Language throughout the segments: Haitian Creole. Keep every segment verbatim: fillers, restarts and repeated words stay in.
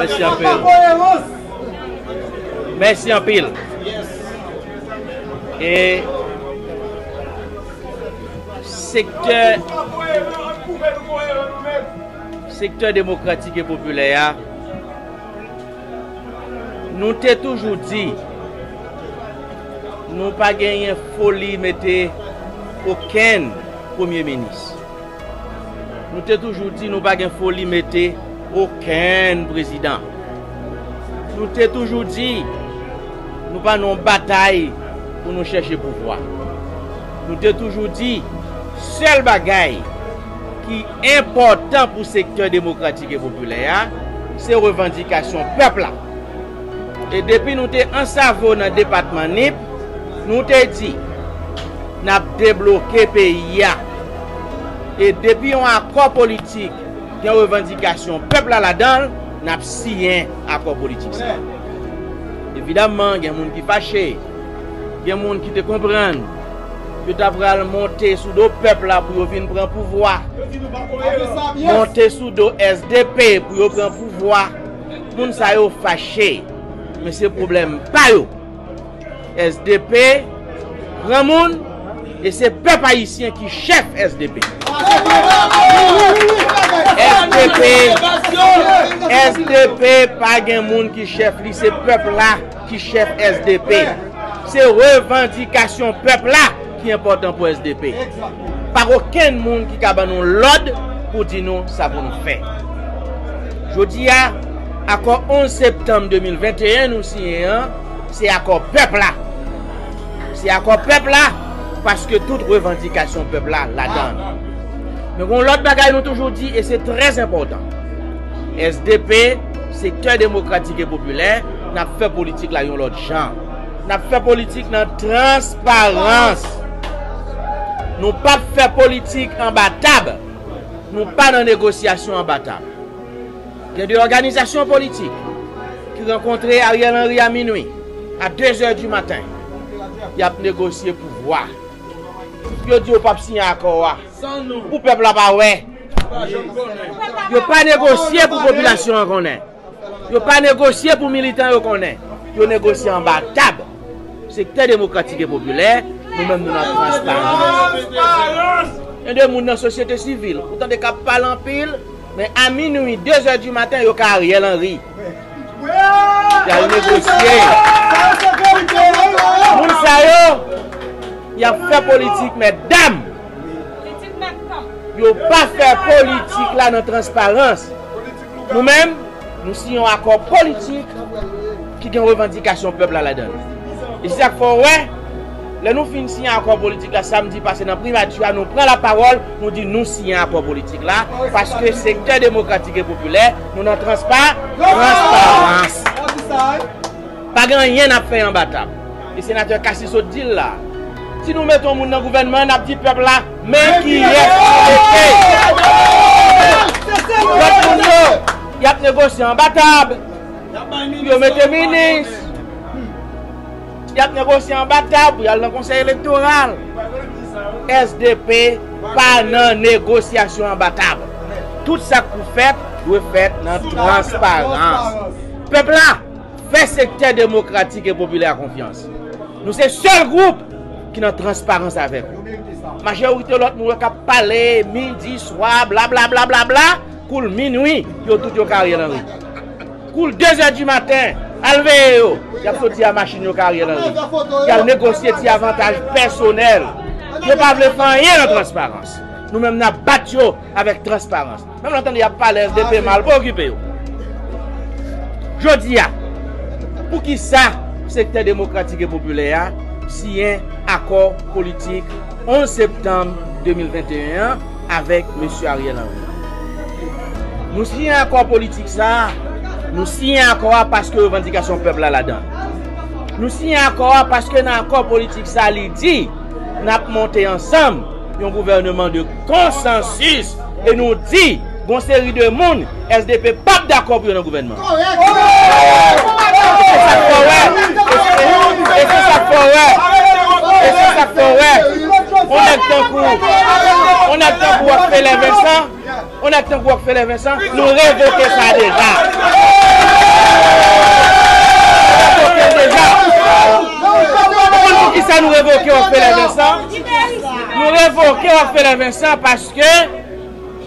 Mèsi anpil. Mèsi anpil. E sektè, sektè demokratik e popilè a, nou te toujou di, nou pa genyen foli mete okenn premye minis. Nou te toujou di nou pa gen foli mete okenn prezidan. Nou te toujou di nou pa nan yon batay pou nou chèche pouvwa. Nou te toujou di sèl bagay ki enpòtan pou sektè demokratik e popilè a, se revandikasyon pèp la. E depi nou te ansavo nan depatman Nip, nou te di n ap debloke peyi a. E depi yon akò politik gen revandikasyon pèp la ladan l, n ap siyen akò politik sa a. Evidamman, gen moun ki fache, gen moun ki te konprann yo ta pral monte sou do pèp la pou yo vin pran pouvwa, monte sou do S D P pou yo pran pouvwa. Moun sa yo fache, men se pwoblèm pa yo. S D P granmoun, e se pèp ayisyen ki chèf S D P. S D P, S D P pa gen moun ki chèf li, se pèp la ki chèf S D P. Se revandikasyon pèp la ki enpòtan pou S D P. Pa okenn moun ki ka ban nou lòd pou di nou sa pou nou fè. Jodi a, akò onz septanm de mil venteyen nou siyen an, se akò pèp la. Se akò pèp la, paske tout revandikasyon pèp la ladan l. Men gon lòt bagay nou toujou di, e se trè enpòtan. S D P, sektè demokratik e popilè, n ap fè politik la yon lòt jan. N ap fè politik nan transparans. Nou p ap fè politik anba tab. Nou pa nan negosyasyon anba tab. Gen de òganizasyon politik ki rankontre Ariel Henry a minwi, a de zè di maten. Y ap negosye pouvwa. Yo di yo p ap siyen akò a. Pou pèp la pa wè. Yo pa negosye pou popilasyon an konnen. Yo pa negosye pou militan yo konnen. Yo negosye anba tab. Sektè demokratik e popilè, nou menm nou nan transparans. Gen de moun nan sosyete sivil, ou tande k ap pale anpil, men a minwi, de zè di maten, yo ka Ariel Henry. Y al negosye. Moun sa yo, y ap fè politik, mètdam. Yo pa fè politik la nan transparans. Nou menm, nou siyen yon akò politik ki gen revandikasyon pèp la ladan l. E se sa k fè w wè, lè nou fin siyen akò politik la samdi pase nan primati a, nou pran lapawòl, nou di nou siyen akò politik la, paske sektè demokratik e popilè, nou nan transpa-, transparans. Pa gen anyen n ap fè anba tab. E senatè Cassy sot di l la. Si nou mete yon moun nan gouvènman an, n ap di pèp la, men kiyès nou mete. Lòt moun yo, y ap negosye anba tab. Yo mete minis. Y ap negosye anba tab pou y al nan konsèy elektoral. S D P pa nan negosyasyon anba tab. Tout sa k pou fèt, dwe fèt nan transparans. Pèp la, fè sektè demokratik e popilè a konfyans. Nou se sèl gwoup ki nan transparans avèk ou. Majorite lòt moun yo k ap pale midi, swa, bla, bla, bla, bla, bla, koul minwi, yo tout yo ka Ariel Henry. Koul de zè di maten, al veye yo. Y ap soti a machin yo ka Ariel Henry. Y al negosye ti avantaj pèsonèl. Yo pa vle fè anyen nan transparans. Nou menm n ap bat yo avèk transparans. Menm lè w tande y ap pale S D P mal, pa okipe yo. Jodi a, poukisa sektè demokratik e popilè a siyen akò politik onz septanm de mil venteyen an avèk mesye Ariel Henry? Nou siyen akò politik sa a, nou siyen akò a paske revandikasyon pèp la ladan l. Nou siyen akò a paske nan akò politik sa a, li di n ap monte ansanm yon gouvèneman de konsansis e nou di gon seri de moun S D P p ap dakò pou yo nan gouvènman. E se sa k fè w wè, e se, e se sa k fè w wè, e se sa k fè w wè, yon nèg tankou, yon nèg tankou Rockefeller Vincent, yon nèg tankou Rockefeller Vincent, nou revoke sa deja. Kisa nou revoke Rockefeller Vincent? Nou revoke Rockefeller Vincent paske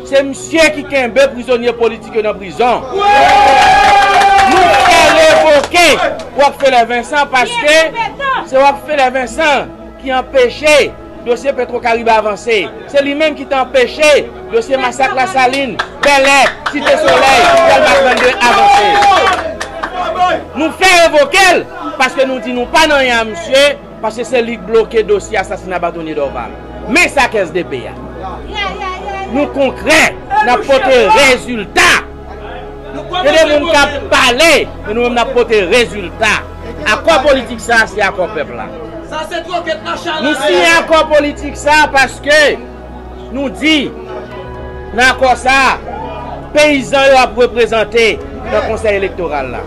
se misye ki kenbe prizonye politik yo nan prizon. Nou fè revoke Rockefeller Vincent paske se Rockefeller Vincent ki anpeche dosye Petro Caribe avanse. Se li menm ki te anpeche dosye masak Lasalin, Bèlè, Site Solèy, Dèlma trannde avanse. Nou fè revoke l paske nou di nou pa nan anyen a misye, paske se li k bloke dosye asasina Batonye Dorval. Men sa k S D P a. Nou konkrè, n ap pote rezilta. Gen de moun k ap pale, men nou menm n ap pote rezilta. Akò politik sa a, se akò pèp la. Nou siyen akò politik sa a paske nou di, nan akò sa a, peyizan yo ap reprezante nan konsèy elektoral la.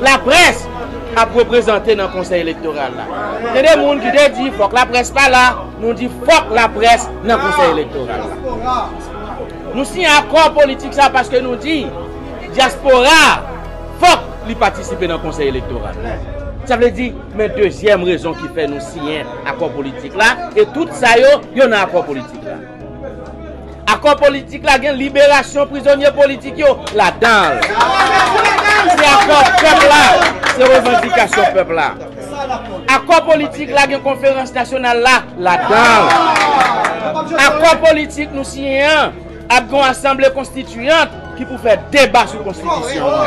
Laprès ap reprezante nan konsèy elektoral la. Gen de moun ki te di, fòk laprès pa la, nou di, fòk laprès nan konsèy elektoral la. Nou siyen akò politik sa paske nou di, dyaspora a, fòk li patisipe nan konsèy elektoral la. Sa vle di, men dezyèm rezon ki fè nou siyen akò politik la, e tout sa yo, yo nan akò politik la. Akò politik la gen liberasyon prizonye politik yo ladan l. Se akò pèp la, se revandikasyon pèp la. Akò politik la gen konferans nasyonal la ladan l. Akò politik nou siyen an ap gen yon asanble konstitiyant ki pou fè deba sou konstitisyon an.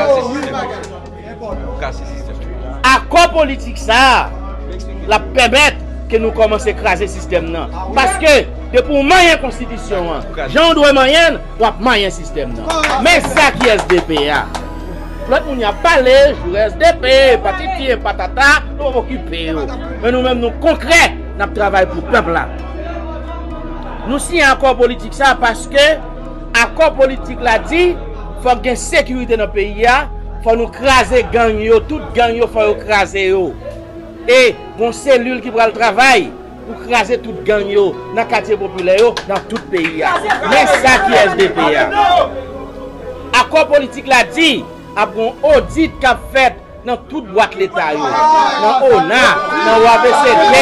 Akò politik sa a, l ap pèmèt ke nou kòmanse kraze sistèm nan. Paske, depi w manyen konstitisyon an, jan w dwe manyen l, w ap manyen sistèm nan. Men sa ki S D P a. Lòt moun y ap pale, joure S D P, patiti e patata, nou okipe yo. Men nou menm, nou konkrè, n ap travay pou pèp la. Nou siyen akò politik sa a paske akò politik la di, fòk gen sekirite nan peyi a, fò nou kraze gang yo, tout gang yo, fò yo kraze yo. E gon selil ki pral travay pou kraze tout gang yo nan katye popilè yo, nan tout peyi a. Men sa ki S D P a. Akò politik la di, ap gon odit k ap fèt nan tout bwat leta yo, nan ona, nan O A V C T,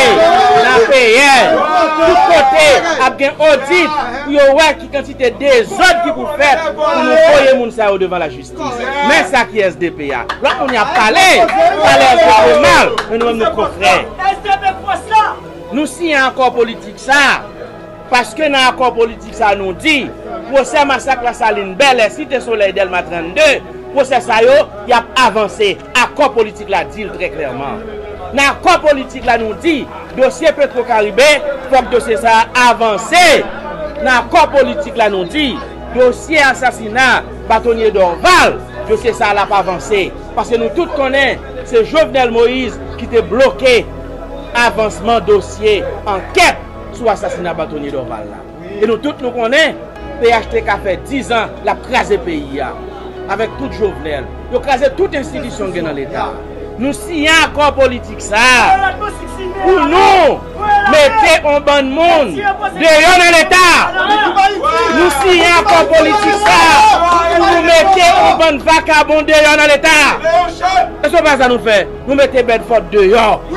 nan P L, tout kote ap gen odit pou yo wè ki kantite dezòd ki pou fèt pou nou voye moun sa yo devan lajistis. Men sa ki S D P a. Lòt moun y ap pale, pale S D P mal, men nou menm nou konkrè. Nou siyen akò politik sa a, paske nan akò politik sa a nou di, pwosè masak Lasalin, Bèlè, Site Solèy, Dèlma trannde, pwosè sa yo, y ap avanse. Akò politik la di l trè klèman. Nan akò politik la nou di, dosye Petro Caribe, fòk dosye sa a avanse. Nan akò politik la nou di, dosye asasina Batonye Dorval, dosye sa a l ap avanse. Paske nou tout konnen, se Jovenel Moïse ki te bloke avansman dosye ankèt sou asasina Batonye Dorval la. E nou tout nou konnen, P H T K fè diz an l ap kraze peyi a. Avèk tout Jovenel. Yo kraze tout enstitisyon k gen nan Leta. Nou siyen akò politik sa a pou nou mete yon bann moun deyò nan Leta. Nou siyen akò politik sa a pou nou mete yon bann vakabon deyò nan Leta. Èske se pa sa nou fè? Nou mete Bedford deyò. Ou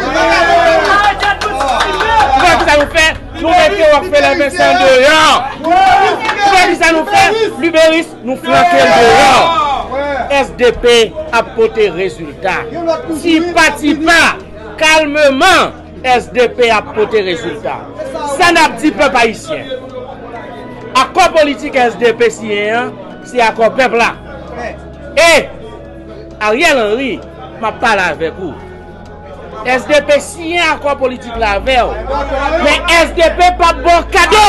konn kisa nou fè? Nou mete Rockefeller Vincent deyò. Ou konn kisa nou fè? Liberis, nou flanke l deyò. S D P ap pote rezilta. Ti pa ti pa, kalmeman, S D P ap pote rezilta. Sa n ap di pèp ayisyen? Akò politik S D P siyen an, se akò pèp la. E Ariel Henry, m ap pale avèk ou. S D P siyen akò politik la avè w. Men S D P p ap ba w kado.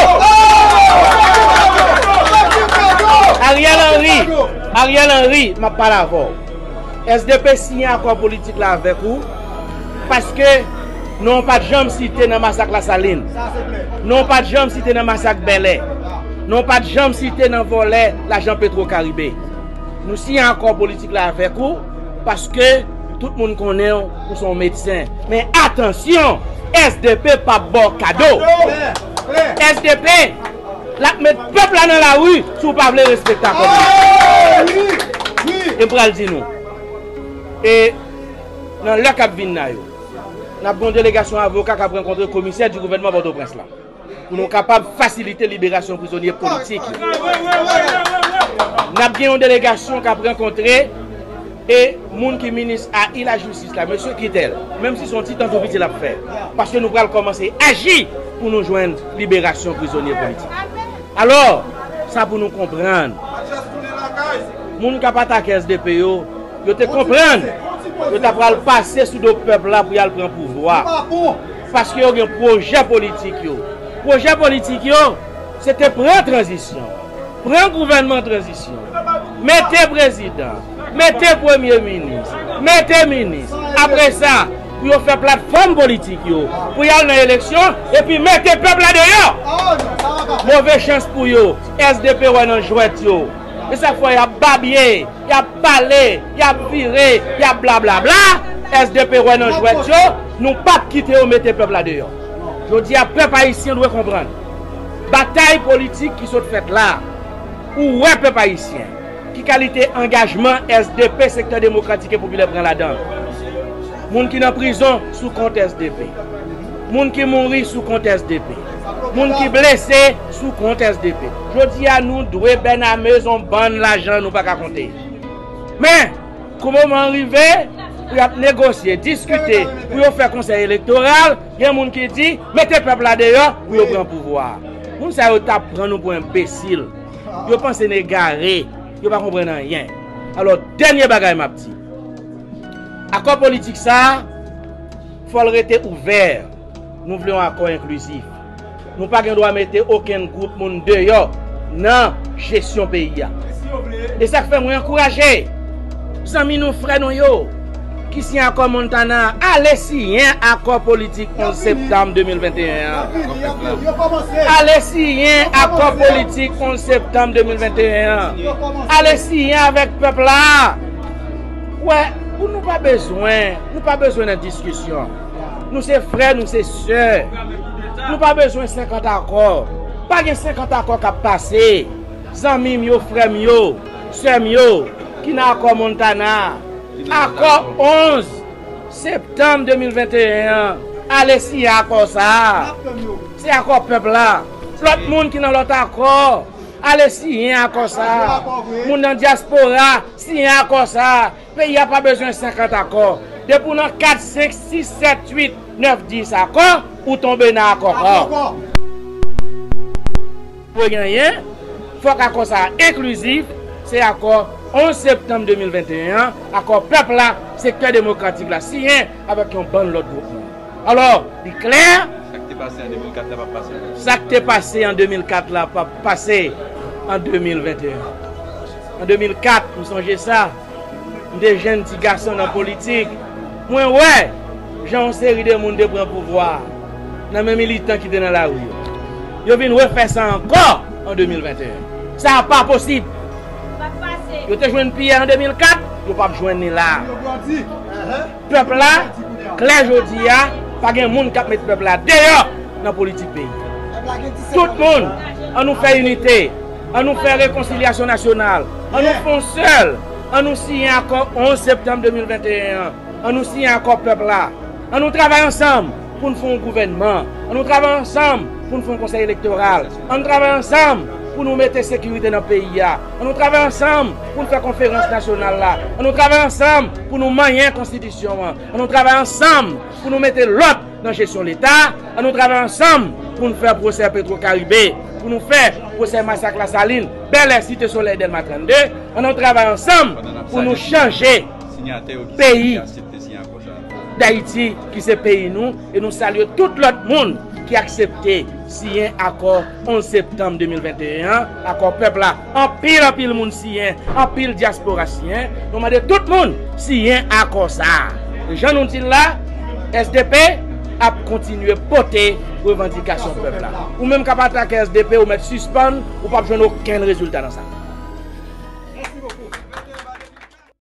Ariel Henry, Ariel Henry, m ap pale avè w. S D P siyen akò politik la avèk ou. Paske non w pa t janm site nan masak Lasalin. Non w pa t janm site nan masak Bèlè. Non w pa t janm site nan vòlè lajan Petro Caribe. Nou siyen akò politik la avèk ou, paske tout moun konnen w, ou se yon medsen. Men atansyon, S D P p ap ba w kado. S D P, l ap met pèp la nan lari si w pa vle respekte akò politik. E m pral di nou, e nan lè k ap vin la yo, N ap gen yon delegasyon avoka k ap rankontre komisè di gouvènman Pòtoprens lan pou nou kapab fasilite liberasyon prizonye politik yo. N ap gen yon delegasyon k ap rankontre e moun ki minis a I lajistis la, mesye Kittel, menm si se yon ti tan tou piti l ap fè, paske nou pral kòmanse aji pou nou jwenn liberasyon prizonye politik. Alò, sa pou nou konprann. Moun k ap atake S D P yo, yo te konprann yo ta pral pase sou do pèp la pou y al pran pouvwa. Paske yo gen pwojè politik yo. Pwojè politik yo, se te pran tranzisyon. Pran gouvènman tranzisyon. Mete prezidan. Mete premye minis. Mete minis. Apre sa, pou yo fè platfòm politik yo. Pou y al nan eleksyon, epi mete pèp la deyò. Move chans pou yo. S D P wè nan jwèt yo. E sa k fè y ap babye, y ap pale, y ap vire, y ap blablabla. S D P wè nan jwèt yo, nou p ap kite yo mete pèp la deyò. Jodi a, pèp ayisyen dwe konprann. Batay politik ki sot fèt la, ou wè pèp ayisyen, ki kalite angajman S D P, Sektè Demokratik e Popilè pran ladan l. Moun ki nan prizon sou kont S D P. Moun ki mouri sou kont S D P. Moun ki blese sou kont S D P. Jodi a, nou dwe bènamez yon bann lajan nou pa ka konte. Men, kou moman an rive, pou y ap negosye, diskite, pou yo fè konsèy elektoral, gen moun ki di, mete pèp la deyò pou yo pran pouvwa a. Moun sa yo t ap pran nou pou enbesil. Yo panse n egare, yo pa konprann anyen. Alò, dènye bagay m ap di, akò politik sa a, fò l rete ouvè. Nou vle yon akò enklizif. Nou pa gen dwa mete okenn gwoup moun deyò nan jesyon peyi a. E sa k fè mwen ankouraje zanmi nou, frè nou yo, ki siyen akò Montana a, ale siyen akò politik onz septanm de mil venteyen an. Ale siyen akò politik onz septanm de mil venteyen an. Ale siyen avèk pèp la. Wè, pou nou pa bezwen, nou pa bezwen nan diskisyon. Nou se frè, nou se sè. Nou pa bezwen senkant akò. Pa gen senkant akò k ap pase. Zanmi m yo, frè m yo, sè m yo, ki nan akò Montana a. Akò onz septanm de mil venteyen an, ale siyen akò sa a. Se akò pèp la. Lòt moun ki nan lòt akò, ale siyen akò sa a. Moun nan dyaspora, siyen akò sa a. Peyi a pa bezwen senkant akò. Depi w nan kat, senk, sis, sèt, uit, nèf, dis akò, ou tonbe nan akò kò. Pou genyen, fòk akò sa a enklizif, se akò onz septanm de mil venteyen an, akò pèp la, sektè demokratik la siyen avèk yon bann lòt gwoup moun. Alò, li klè. Sa k te pase an de mil kat la p ap pase ankò. Sa k te pase an de mil kat la p ap pase an de mil venteyen. An de mil kat, m sonje sa. M te jenn ti gason nan politik. Mwen wè jan yon seri de moun te pran pouvwa a nan men militan ki te nan lari yo. Yo vin refè sa ankò an de mil venteyen. Sa a pa posib. Yo te jwenn piyè an de mil kat, yo p ap jwenn li la a. Pèp la klè jodi a, pa gen moun k ap met pèp la deyò nan politik peyi. Tout moun, an nou fè inite, an nou fè rekonsilyasyon nasyonal, an nou fè yon sèl, an nou siyen akò onz septanm de mil venteyen an, an nou siyen akò pèp la, an nou travay ansanm pou n fè yon gouvènman, an nou travay ansanm pou n fè yon konsèy elektoral, an nou travay ansanm pou nou mete sekirite nan peyi a, an nou travay ansanm pou n fè konferans nasyonal la, an nou travay ansanm pou nou manyen konstitisyon an, an nou travay ansanm pou nou mete lòd nan jesyon Leta, an nou travay ansanm pou n fè pwosè Petro Caribe, pou nou fè pwosè masak Lasalin, Bèlè, Site Solèy, Dèlma trannde, an nou travay ansanm pou nou chanje peyi Dayiti, ki se peyi nou, e nou salye tout lòt moun ki aksepte siyen akò onz septanm de mil venteyen an, akò pèp la. Anpil, anpil moun siyen, anpil dyaspora siyen. Nou mande tout moun siyen akò sa a. E jan nou di l la, S D P ap kontinye pote revandikasyon pèp la. Ou menm k ap atake S D P, ou mèt sispann, ou p ap jwenn okenn rezilta nan sa.